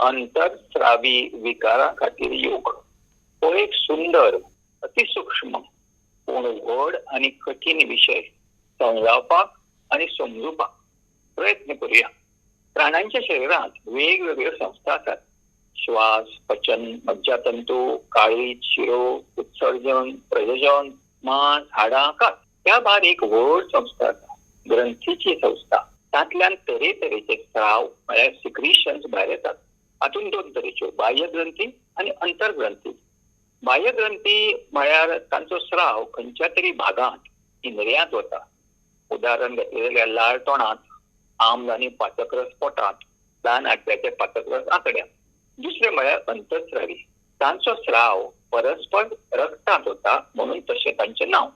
अंतर्स्रावी विकारां खातीर योग हो एक सुंदर, अतिसूक्ष्म पूण व्हड आनी कठीण विशय समजावपाक आनी समजुपाक प्रयत्न करूया. प्राण्यांच्या शरिरांत वेगवेगळ्यो संस्था आसात. श्वास, पचन, मज्जातंतू, काळीज, शिरो, उत्सर्जन, प्रजनन, मांस, हाडां, कात. त्या भायर एक व्हड संस्था आसा, ग्रंथीची संस्था. तांतल्यान तरेतरेचे स्राव म्हळ्यार सिक्रिशन्स भायर येतात. हातूंत दोन तरेच्यो, बाह्य ग्रंथी आनी अंतर्ग्रंथी. बाह्य ग्रंथी म्हळ्यार तांचो स्राव खंयच्या तरी भागांत, इंद्रियांत वता. उदाहरण घेतलें जाल्यार लाळ तोंडांत, आम्ल आनी पाचकरस पोटांत, ल्हान आंतड्याचे पाचकरस आंतड्यांत. दुसरें म्हळ्यार अंतस्रावी. तांचो स्राव परस्पर रक्तांत वता म्हणून तशें तांचें नांव.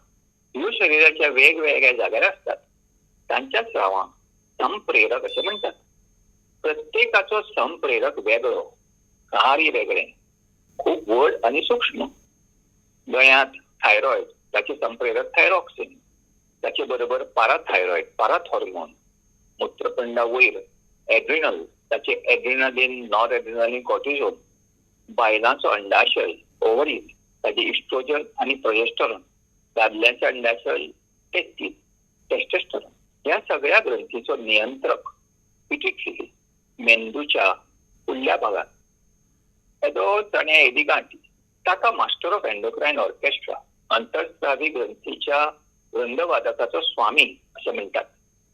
ह्यो शरिराच्या वेगवेगळ्या जाग्यार आसतात. तांच्या स्रावांक संप्रेरक अशें म्हणटात. प्रत्येकाचो संप्रेरक वेगळो, कार्य वेगळें, खूब व्हड आनी सूक्ष्म. गळ्यांत थायरॉयड, ताचे संप्रेरक थायरॉक्सिन, ताचे बरोबर पाराथायरॉयड, पाराथॉर्मोन. मूत्रपिंडा वयर एड्रिनल, ताचे एड्रिनलिन, नॉर एड्रिनलिन, कॉर्टिझोन. बायलांचो अंडाशय, ओवरीज, ताचे इस्ट्रोजन आनी प्रोजेस्टरॉन. दादल्यांचे अंडाशय, टेस्टीस, टेस्टोस्टेरॉन. ह्या सगळ्या ग्रंथीचो नियंत्रक पिट्युटरी, मेंदूच्या फुडल्या भागात. येदो चण्या येदी गांठी, ताका मास्टर ऑफ एंडोक्रायन ऑर्केस्ट्रा, अंतर्स्रावी ग्रंथीच्या वृंदवादकाचो स्वामी अशें म्हणटात.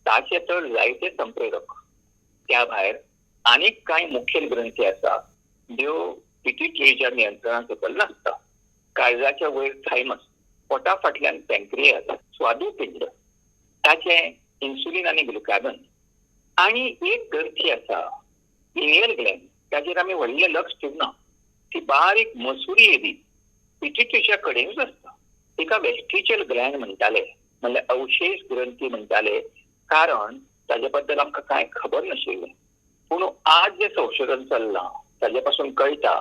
ताचे तर जायते संप्रेरक. त्या भायर आनीक कांय मुखेल ग्रंथी आसा त्यो पिट्युटरीच्या नियंत्रणा सकयल नासता. काळजाच्या वयर थायमस, पोटा फाटल्यान पँक्रियास, स्वादुपिंड, ताचे इन्सुलीन आनी ग्लुकागन. आनी एक ग्रंथी आसा पिनियल ग्लँड, ताचेर आमी व्हडलें लक्ष दिवना. ती बारीक मसुरी येदी पिट्युटरीच्या कडेनूच आसता. तिका वेस्टिजियल ग्लँड म्हणटाले, म्हणल्यार अवशेष ग्रंथी म्हणटाले, कारण ताजे बद्दल आमकां कांय खबर नाशिल्लें. पूण आज जें संशोधन चल्लां ताजे पासून कळटा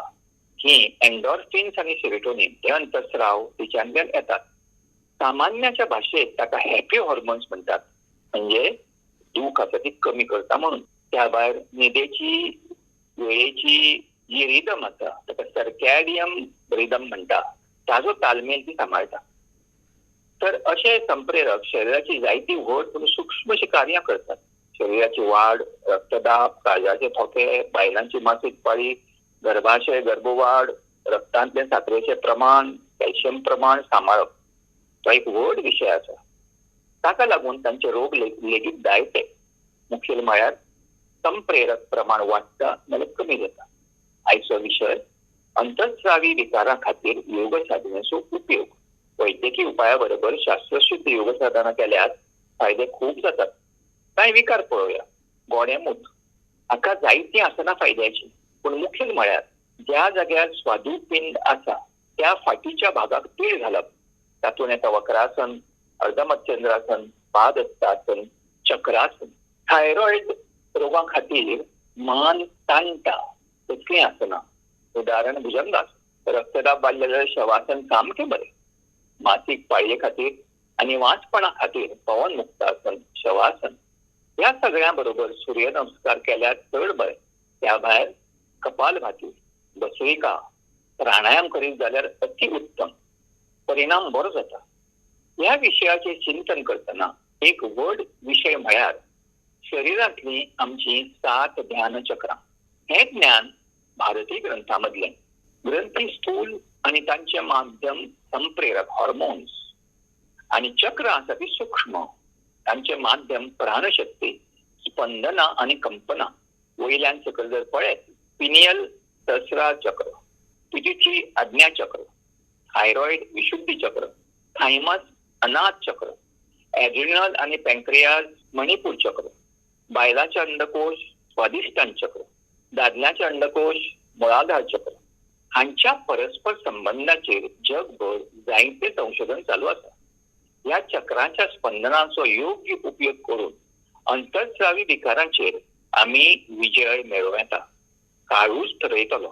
की एन्डॉर्फिन्स आनी सेरोटोनीन हे अंतस्राव तिच्यांतल्यान येतात. सामान्याच्या भाशेंत ताका हॅपी हॉर्मोन्स म्हणटात, म्हणजे दूख आसा ती कमी करता म्हणून. त्या भायर न्हिदेची वेळेची जी रिदम आसा ताका सर्कॅडियम रिदम म्हणटा, ताजो तालमेल ती सांबाळटा. तर अशे संप्रेरक शरिराची जायती व्हड पूण सूक्ष्म अशी कार्यां करतात. शरिराची वाड, रक्तदाब, काळजाचे थोके, बायलांची मासीक पाळी, गर्भाशय गर्भवाड, रक्तांतले साकरेचें प्रमाण, कॅल्शियम प्रमाण सांबाळप तो एक व्हड विशय आसा. ताका लागून तांचे रोग लेगीत जायते. मुखेल म्हळ्यार संप्रेरक प्रमाण वाडटा नाल्यार कमी जाता. आयचो विशय अंतर्स्रावी विकारां खातीर योग साधनेचो उपयोग. वैद्यकीय उपाया बरोबर शास्त्रशुद्ध योग साधना केल्यार फायदे खूब जातात. कांय विकार पळोवया. गोडेंमूत हाका जायतीं आसनां फायद्याचीं, पूण मुखेल म्हळ्यार ज्या जाग्यार स्वादुपिंड आसा त्या फाटीच्या भागाक पीळ घालप. तातूंत येता वक्रासन, अर्धमच्छंद्रासन, पादहस्तासन, चक्रासन. थायरॉयड रोगां खातीर मान ताणटा तसलीं आसनां, उदाहरण भुजंगासन. रक्तदाब वाडले जाल्यार शवासन सामकें बरें. मासीक पाळये खातीर आनी वांचपणा खातीर पवन मुक्तासन, शवासन. ह्या सगळ्यां बरोबर सूर्य नमस्कार केल्यार चड बरें. त्या भायर कपालभाती, भस्त्रिका, प्राणायाम करीत जाल्यार अति उत्तम, परिणाम बरो जाता. ह्या विशयाचेर चिंतन करतना एक व्हड विशय म्हळ्यार शरिरांतली आमची 7 ध्यान चक्रां. हें ज्ञान भारतीय ग्रंथां मदलें. ग्रंथी स्थूल आनी तांचें माध्यम संप्रेरक हॉर्मोन्स, आनी चक्रां आसा ती सूक्ष्म, तांचें माध्यम प्राणशक्ती, स्पंदना आनी कंपना. वयल्यान सकयल जर पळयत, पिनियल सहस्रार चक्र, पिट्युटरी आज्ञा चक्र, थायरॉयड विशुद्धी चक्र, थायमस अनाथ चक्र, एड्रिनल आनी पँक्रियाज मणिपूर चक्र, बायलांचे अंडकोश स्वादिष्ठान चक्र, दादल्याचे अंडकोश मुळाधार चक्र, हांच्या परस्पर संबंधाचेर जगभर जायते संशोधन चालू आसा. ह्या चक्रांच्या स्पंदनाचो योग्य उपयोग करून अंतर्स्रावी विकारांचेर आमी विजय मेळोवं येता. काळूच ठरयतलो.